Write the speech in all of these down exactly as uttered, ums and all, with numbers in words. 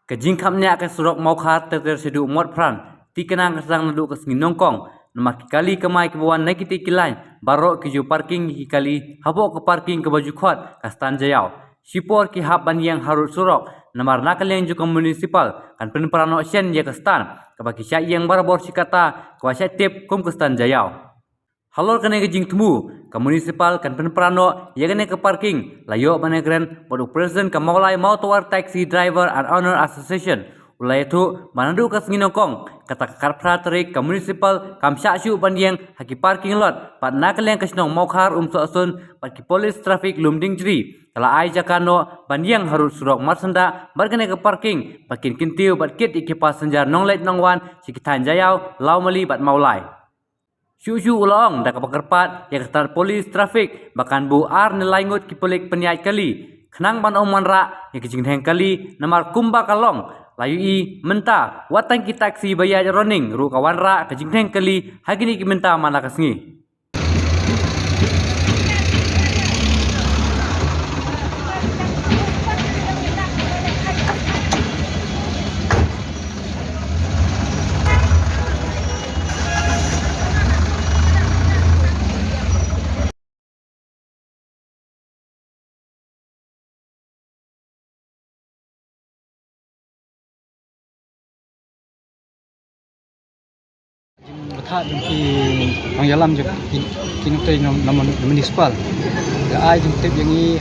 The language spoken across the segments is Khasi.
Ka jingkhapniah ka surok Mawkhar ter ter shaduh Motphran, te ka nang ka sdang naduh ka sngi Nyngkong, namar ki kali kamai kiba wan na kitei ki lain baroh ki ju parking ïa ki kali hapoh ka parking kaba ju khot ka stand Jaiaw. Shipor ki hap ban ïeng harud surok, namar na ka liang jong ka municipal kan pynpra noh shen ïa ka stand kaba ki shah ïeng barabor shi katta, kaba shah tip kum ka stand Jaiaw. Halor kane ka jingthmu, ka municipal kan pynpra noh ïa kane ka parking, la ïoh ban ïakren bad u president ka Mawlai Mawtawar Taxi Driver and Owner Association, u la ïathuh ba naduh ka sngi Nyngkong, kata ka khatphra tarik, ka municipal kam shah shuh ban ïeng ha ki parking lot bad na ka liang ka shnong Mawkhar, Umsohsun bad ki police traffic Lumdiengjri ka la ai jaka noh ban ïeng harud surok marsyndah bad kane ka parking, ba kin kyntiew bad kit ïa ki passenger nongleit nongwan sha ki thaiñ Jaiaw, Lawmali bad Mawlai. Shuh shuh u la ong da kaba kyrpad ïa ka tnat police traffic ba kan buh ar ne lai ngut ki pulit pynïaid kali, khnang ban ym wanrah ïa ka jingdheng kali, namar kumba ka long, la ïohi mynta, wat tang ki taxi ba ïaid running ruh ka wanrah ka jingdheng kali ha kine ki bynta man la ka sngi. Jingbatai jong ki nongïalam jong ki, ki nongtrei na, na municipal. La ai jingtip ïa ngi,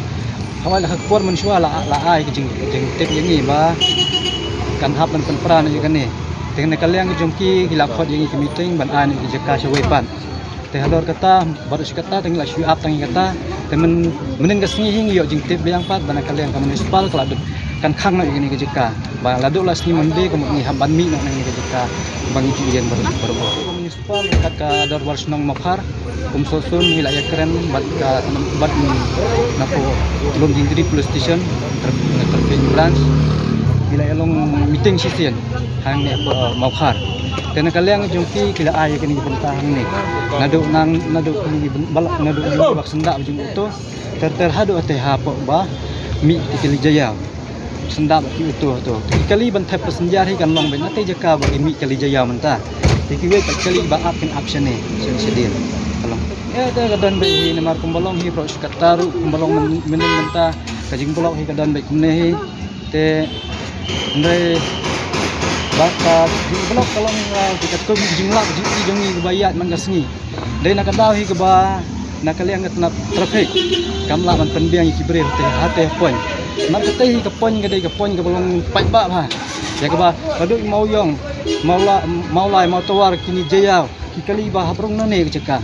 hawei la ha ka por mynshuwa la, la ai ka jing, jingtip ïa ngi ba kan hap ban pynpra noh ïa kane. Te na ka liang jong ki, ki la khot ïa ngi ki meeting ban ai noh ki jaka shawei pat. Te halor kata, baroh shi katta, te ngi la shu ap tang ïa kata. Te myn, mynnin ka sngi hi ngi ïoh jingtip biang pat ba na ka liang ka municipal ka la dep kan khang noh ïa kane ka jaka. Ba la dep la sngi Monday ka mut ngi hap ban mih noh na kane ka jaka ba ngi ju ïeng baroh, baroh. Ka municipal kat ka dorbar shnong Mawkhar, Umsohsun, ngi la ïakren bad ka, bad na ka Lumdiengjri Police Station, traffic, traffic branch. Ngi la ïa long meeting session hangne, uh, Mawkhar. Te na ka liang jong ki, ki la ai ïa kine ki bynta hangne. Naduh nang, naduh kine ki byn-, bala, naduh kine ki bak syndah jong uto. Ter ter haduh te hapoh ba mih ki kali Jaiaw. Syndah bad ki uto to. Ki kali ban thep passenger hi kan long beit na te jaka ba ki mih kali Jaiaw mynta. Te kiwei pat kali ba ap kin ap shane, shane shadien. Ka long. Ïa te ka don beit hi namar kumba long hi baroh shi katta ruh kumba long myn-, mynnin mynta. Ka jingblock hi ka don beit kumne hi. Te hynrei ba ka jingblock ka long, ah, ka katkum ka jinglap jong ki jong ngi kaba ïaid man ka sngi. Dei na ka daw hi kaba na ka liang ka tnat traffic kam lah ban pynbiang ïa ki briew te ha te point. Namar kata hi ka point ka dei ka point kaba long paidbah bha. Ïa kaba haduh Mawiong, Mawla-, Mawlai, Mawtawar, kine Jaiaw, ki kali ba hap rung na ne ka jaka.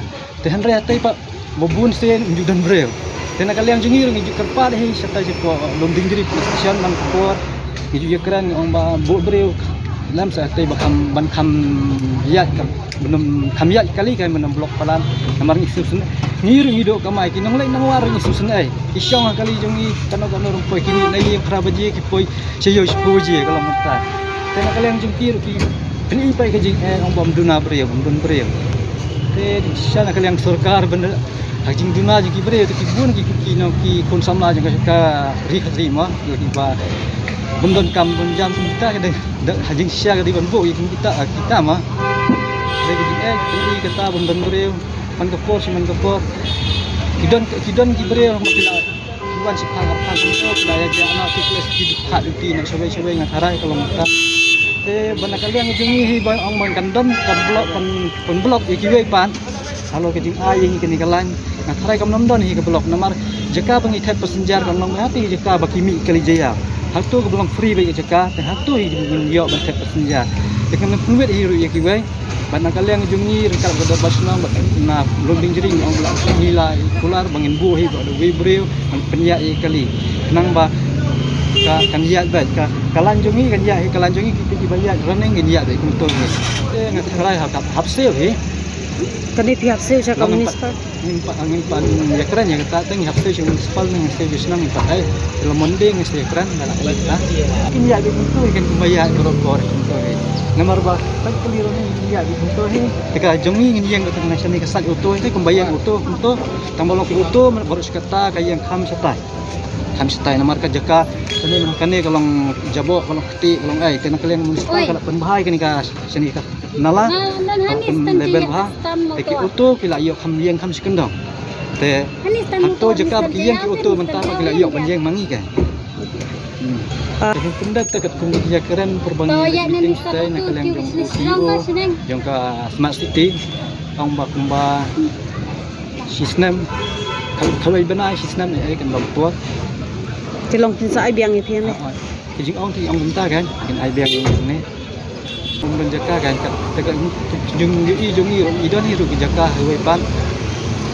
Te hynrei hata pat ba bun sien ym ju don briew. Te na ka liang jong ngi ruh ngi ju kyrpad hi shatai shapoh Lumdiengjri Police Station man ka por. Ngi ju ïakren ngi ong ba buh briew lem sa hata ba kham ban kham ïaid ka, ban ym kham ïaid kali ka ban ym block palat. Namar ngi sngewsynei. Ngi ruh ngi duh kamai ki nongleit nongwan ruh ngi sngewsynei. Ki shong ha kali jong ngi kano kano ruh poi kine na ïing phra baje ki poi sha ïew shiphew baje ka long mynta. Te na ka liang jong ki ruh ki pyni pat ka jingeh ong bym duna briew, bym dun briew. Te shisha na ka liang sorkar ban ha jingduna jong ki briew te ki bun ki, ki, ki nong ki khun samla jong ka, ka ri khatri mo, ki ba bym don kam bym jam kum kita ka dei, dei ha jingshisha ka dei ban buh ïa kum kita, kita mo. Te ka jingeh ki pyni kata bym don briew man ka por sha man ka por. Ki don, ki don ki briew ma ki la Ki wan shipang ka pang kumto, ki la ïa jia na ki kles ki duk ha duty na shawei shawei nga tharai ka long ka. Te ba na ka liang jong ngi hi ba ong ban kan don ka block, kan, kan block ïa kiwei pat. Halor ka jingai ïa ngi kane ka line nga tharai kam nym don hi ka block namar jaka ba ngi thep passenger kan long ha te jaka ba ki mih kali Jaiaw. Hato ka ba long free ba ïa jaka te hato hi jong ngi ïoh ban thep passenger. Te kan pynwit hi ruh ïa kiwei. Bad na ka liang jong ngi ryngkat ka dorbar shnong bad na Lumdiengjri ngi ong ba la ngi la kular ba ngin buh hi bad uwei u briew ban pynïaid ïa kali. Khnang ba ka kan ïaid bad ka, ka line jong ngi kan ïaid hi, ka line jong ngi ki, ki ba ïaid running ngin ïaid bad kumto ngi. Te nga tharai ha ka hap siew hi. Kane phi hap siew sha ka municipal. Ngin pat, ngin pat ïakren ïa kata, te ngi hap siew sha municipal, ngi siew sha shnong ngin pat ai. Te la Monday ngi siew ïakren, da la ïa kata. Kin ïaid bad kumto, kin kumba ïaid bad kumto hi. Namar ba pat kali ruh ngi ïaid bad kumto hi. Te ka jong ngi ngin ïeng bad ka nang shane ka sait auto, te kumba ïeng auto kumto. Tang ba long ki auto, baroh shi katta ka ïeng kham shatai. Kham shatai namar ka jaka shane mynta kane ka long jaboh, ka long kti, ka long ai, te na ka liang municipal ka la pynbha ïa kane ka shane ka nala. Ka pynlevel bha. Te ki auto ki la ïoh kham ïeng kham shi kyndong. Te hato jaka ba ki ïeng ki auto mynta ba ki la ïoh ban ïeng ma ngi ka. Hmm. Te pyndat te katkum ki ïakren por ba ngi meeting shatai na ka liang jong u C E O jong ka Smart City. Ong ba kumba shi snem, kal-, kaloi bnai shi snem, eh, kan bam por. Te long kin sa ai biang ïa phi ne? Ah, ah. Ki jingong ki ong kumta kan, kin ai biang ïa ne. Ong ban jaka kan, kat, te kan jong i, jong i, i don hi ruh ki jaka highway pan.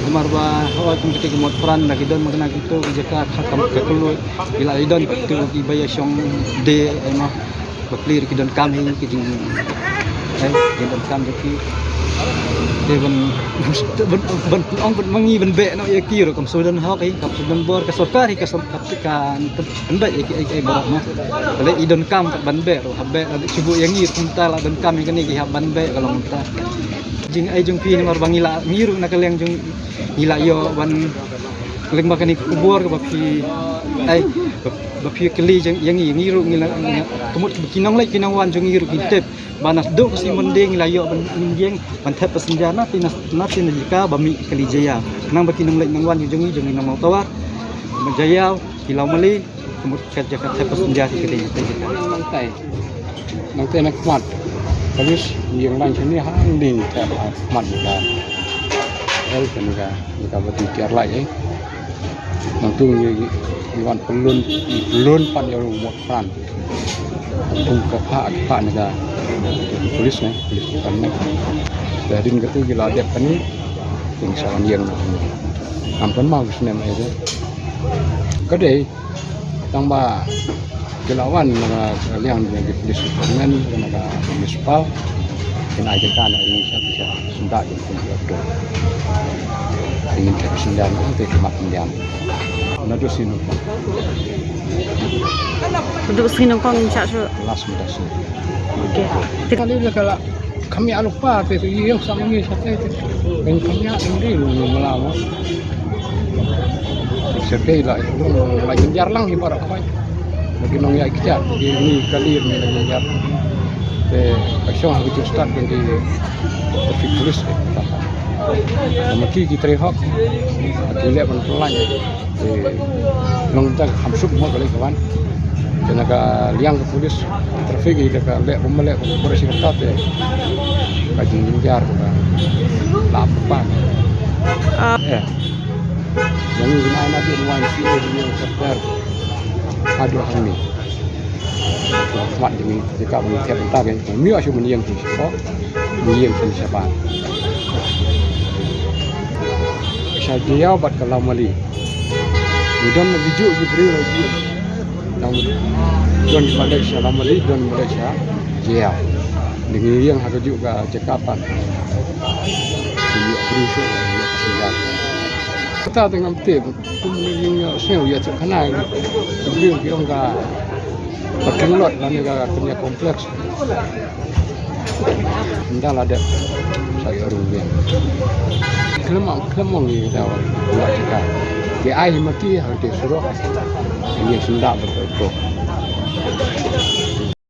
Namar ba hoi kum kita ki Motphran da ki don ma kane kito ki jaka ka kam ka kloi. Ki la i don kito ki ba ïa shong de, ai ma. Ba pli ruh ki donkam hi ki jing, eh, ki donkam jong ki. Te ban, ban, ban ong ban ma ngi ban beh noh ïa ki ruh kam shu don hok hi, kam shu don bor ka sorkar hi, ka sorkar ka ban beh ïa ki, eh, eh, baroh noh. Balei i donkam kat ban beh ruh, hap beh la shu buh ïa ngi ruh kumta, la donkam ïa kane ki hap ban beh ka long kumta. Jingai jong phi namar ba ngi la, ngi ruh na ka liang jong ngi la ïoh ban lyngba kane ka khubor kaba phi ai, ba, ba phi kylli jong ïa ngi, ngi ruh ngi la, ngi la, ka mut ba ki nongleit ki nongwan jong ngi ruh ki tip ba naduh ka sngi Monday ngi la ïoh ban ïeng ban thep passenger na te na, na te na jaka ba mih kali Jaiaw. Nang ba ki nongleit nongwan jong ngi, jong ngi na Mawtawar, ba Jaiaw, ki Lawmali, ka mut ka jaka thep passenger ki dei te jaka. Nangtai. Nangtai na khmat. Police ïeng lang shane hangne thep khmat ka. El ka ni ka, ni ka ba ti tiar lai, eh. Nangtu ngi, ngi wan pynlun, pynlun pat ïa u Motphran. Kum ka pha, ka pha ni ka. Police ne, police kan ne. Te hadien katu ki la dep kane. Kum sa wan ïeng. Am kan mau snem ai de. Ka dei. Tang ba ki la wan na ka liang jong ki police department, na ka municipal. Kin ai jingkyrkhu na i sha, sha, sha, sha, sha, kin thep sha na te khmat ngan. Naduh sini. Naduh sini kong in sha shu. Last minute sini. Okay. Kali dia kala. Kham ïa lypa te, te ïeng sa ma ngi shatai te. Kan kham ïa dei dei lu mala mo. Shatai la, la jynjar lang hi baroh kai. Lagi nongïaid kjat, lagi ni kali ni la jynjar. Te ka shong ha ka jingstad kan ki traffic police te. Nama ki ki trei hok. Ki leh ban pynlait. Te nongta kham suk mo ka leh ka wan. Te na ka liang ka police traffic i da ka leh bym leh ka police ka ta te ka jingjynjar ka la pan. Ah. Eh. Yang ini na dia wan si dia server. Aduh, ini. Mat demi jaka mengkep entah ke. Mio asu meniang tu. Meniang tu siapa? Sha Jaiaw bad ka Lawmali. Ngi don na video video lagi. Nang don balik sha Lawmali, don balik sha Jaiaw. Ngi ïeng ha ka juh ka jaka pat. Ngi ïoh bru shuh, ngi ïoh siang. Kata tengah mete, kum ngi ïeng sngewthuh ïa tu khana. Ngi ïeng ki ong ka parking lot lane ka kane complex. Nda la dep sa ïa rung biang. Khlem ong, khlem ong ïa da wa la jaka. Ki ai ma ki ha te surok. Ïa senda betul tu.